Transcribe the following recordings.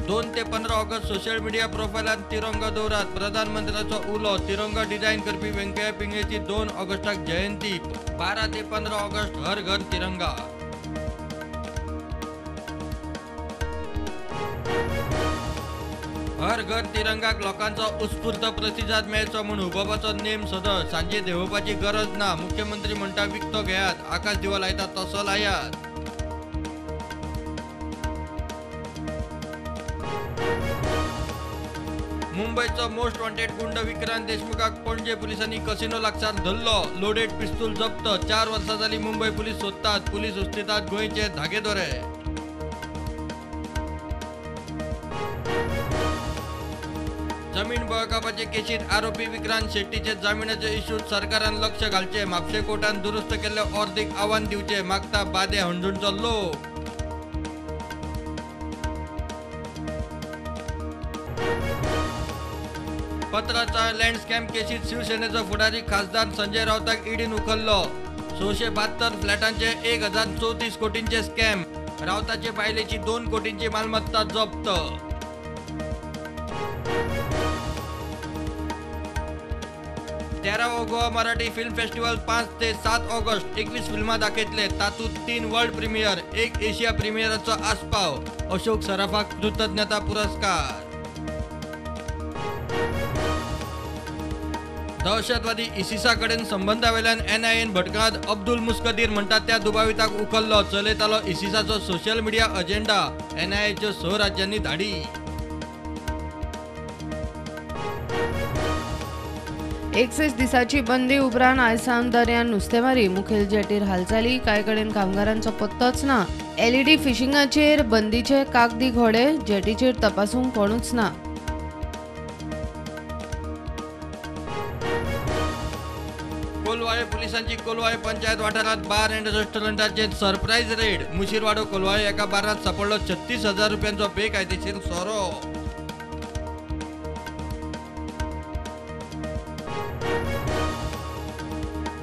2 ते 15 August social media प्रोफायलान तिरंगो दवरात. प्रधानमंत्र्याचो उलो. तिरंगो डिझायन करपी व्यंकय्या पिंगळेची 2 ऑगस्टाक जयंती. 12 ते 15 ऑगस्ट हर घर तिरंगा. हर घर तिरंगाक लोकांचो उत्स्फूर्त प्रतिसाद मेळचो म्हूण उबोवपाचो नेम सदळ. सांजे देंवोवपाची गरज ना. मुख्यमंत्री म्हणटा विकतो घेयात, आकाश दिवो लायता तसो लायात. मुंबयचो मोस्ट वॉन्टेड गुंड विक्रांत देशमुखाक पणजे पुलिसांनी कसिनो लागसार धरलो. लोडेड पिस्तूल जप्त. 4 वर्सां जाली मुंबय पुलीस सोदतात. पुलीस उस्तितात गोंयचे धागेदोरे. जमीन बळकावपाचे केशीत आरोपी विक्रांत शेट्टीचे जामिनाचे इश्यूत सरकारान लक्ष घालचे. म्हापशें कोर्टान दुरुस्त केल्ले अर्दीक आव्हान दिवचे मागता बादे हणजूणचो लोक. पत्राचाळ लँड स्कॅम केशीत शिवसेनेचो फुडारी खासदार संजय राऊताक ईडीन उखल्लो. 672 फ्लॅटांचे 1034 कोटींचे स्कॅम. राऊताचे बायलेची 2 कोटींची मालमत्ता जप्त. तेरावो गोवा मराठी फिल्म फेस्टिवल 5 ते 7 ऑगस्ट 21 फिल्मां दाखयतले. तातूंत 3 वर्ल्ड प्रीमियर, 1 एशिया प्रीमियराचो आस्पाव. अशोक सराफाक कृतज्ञता पुरस्कार. दहशतवादी इसिसा कडेन संबंदावेल्यान एनआयएन भटकांत अब्दुल मुस्कदीर म्हणटात त्या दुबाविताक उखल्लो. चलयतालो इसिसाचो सोशल मिडिया अजेंडा. एनआयएच्यो 6 राज्यांनी धाडी. 61 दिसाची बंदी उपरांत आयज सावन दर्यान नुस्तेमारी. मुखेल जेटीर हालचाली. कांय कडेन कामगारांचो पत्तोच ना. एलईडी फिशिंगाचेर बंदीचे कागदी घोडे. जेटीचेर तपासूंक कोणूच ना. कोलवाळे पुलिसांची कोलवाळे पंचायत वाठारांत बार अँड रेस्टॉरंटाचेर सरप्रायज रेड. मुशीरवाडो कोलवाळे एका बारांत सापडलो 36,000 रुपयांचो बेकायदेशीर सोरो.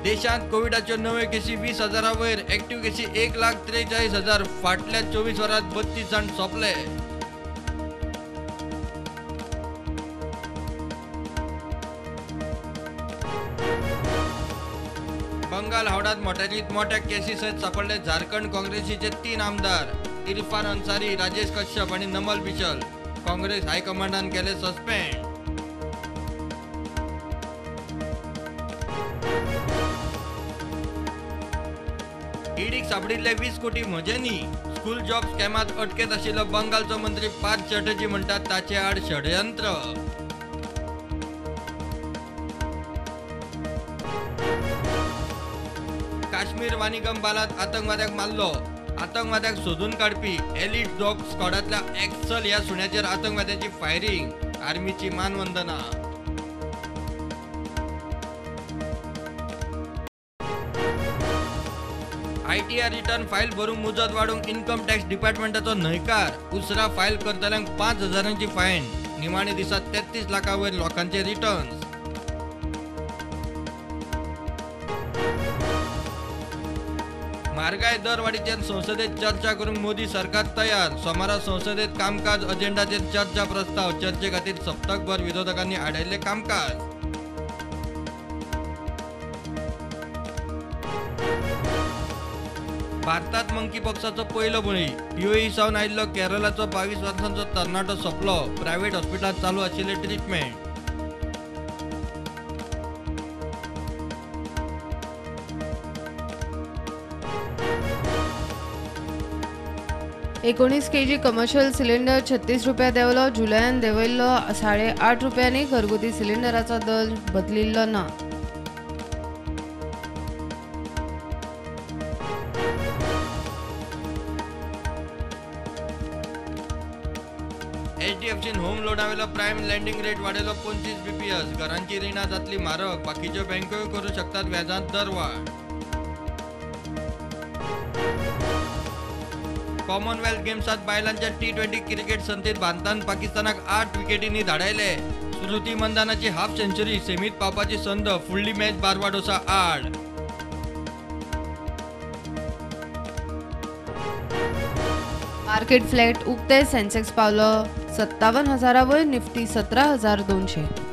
देशांत कोविडाच्यो नव्यो केशी 20,000 वयर. एक्टिव्ह केशी 1,43,000. फाटल्या 24 वरांत 32 जाण सोंपले. बंगाल हावडात मोटारीत मोठ्या केसी सयत सापडले झारखंड काँग्रेसीचे 3 आमदार. इरफान अन्सारी, राजेश कश्यप आनी नमल बिशल. काँग्रेस हायकमांडान केले सस्पेंड. ईडीक सापडिल्ले 20 कोटी म्हजे न्ही. स्कूल जॉब स्कॅमात अटकेत आशिल्लो बंगालचो मंत्री पार्थ चटर्जी म्हणटात ताचे आड षडयंत्र. काश्मीर वानिगम बालात आतंकवाद्याक मारलो. आतंकवाद्याक सोदून काडपी एलिट डॉग स्क्वॉडांतल्या एक्सल ह्या सुण्याचेर आतंकवाद्याची फायरिंग. आर्मीची मानवंदना. आयटीआर रिटर्न फायल भरूंक मुजत वाडोवंक इन्कम टॅक्स डिपार्टमेंटाचो न्हयकार. उसरा फायल करतल्यांक 5,000 फायन. निमाणे दिसा 33 लाखां वयर लोकांचे रिटर्न्स. म्हारगाय दरवाडीचेर संसदेत चर्चा करूंक मोदी सरकार तयार. सोमारा संसदेत कामकाज अजेंडाचेर चर्चा प्रस्ताव. चर्चे खातीर सप्तकभर विरोधकांनी आडायल्लें कामकाज. भारतात मंकी पॉक्साचो पयलो बळी. युएई सावन आयिल्लो केरळाचो 22 वर्सांचो तरणाटो सोंपलो. प्रायव्हेट हॉस्पिटलांत चालू आशिल्लें ट्रिटमेंट. एकोणीस केजी कमर्शियल सिलिंडर 36 रुपया देंवलो. जुलयान देंवयल्लो 8.5 रुपयांनी. घरगुती सिलिंडराचो दर बदलिल्लो ना. एचडीएफसीन होम लोनावेलो प्रायम लँडिंग रेट वाडयलो 25 बीपीएस. घरांची रिणां जातली म्हारग. बाकीच्यो बँकोय करूं शकतात व्याजांत दरवाड. कॉमनवेल्थ गेम्सात बायलांच्या T20 cricket सर्तीत भारतान पाकिस्तानाक 8 विकेटींनी धाडायले. स्मृती मंदानाची हाफ सेंचुरी. सेमीत पावपाची संद. फुडली मॅच बार्बाडोसा आड. मार्केट फ्लॅट उक्ते, सेन्सेक्स पावलो 57,000 वयर, निफ्टी 17,200.